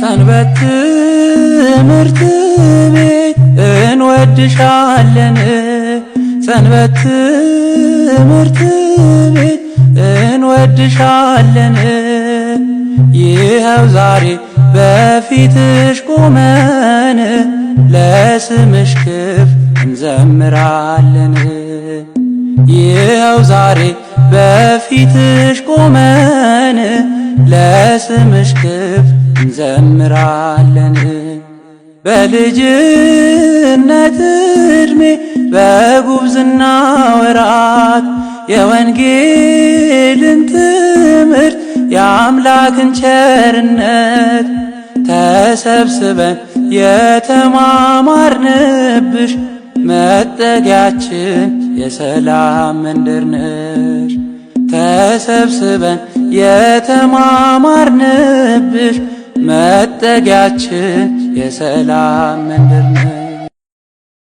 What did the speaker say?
ሰንበት ትምህርት ቤት እንወድሻለን። ሰንበት ትምህርት ቤት እንወድሻለን። ይኸው ዛሬ በፊትሽ ቆመን ለስምሽ ክብር እንዘምራለን። ይኸው ዛሬ በፊትሽ ቆመን ለስምሽ ክብር እንዘምራለን። በልጅነት ዕድሜ በጉብዝና ወራት የወንጌልን ትምህርት የአምላክን ቸርነት ተሰብስበን የተማማርንብሽ መጠጊያችን የሰላም መንደር ነሽ። ተሰብስበን የተማማርንብሽ መጠጊያችን የሰላም መንደር ነሽ።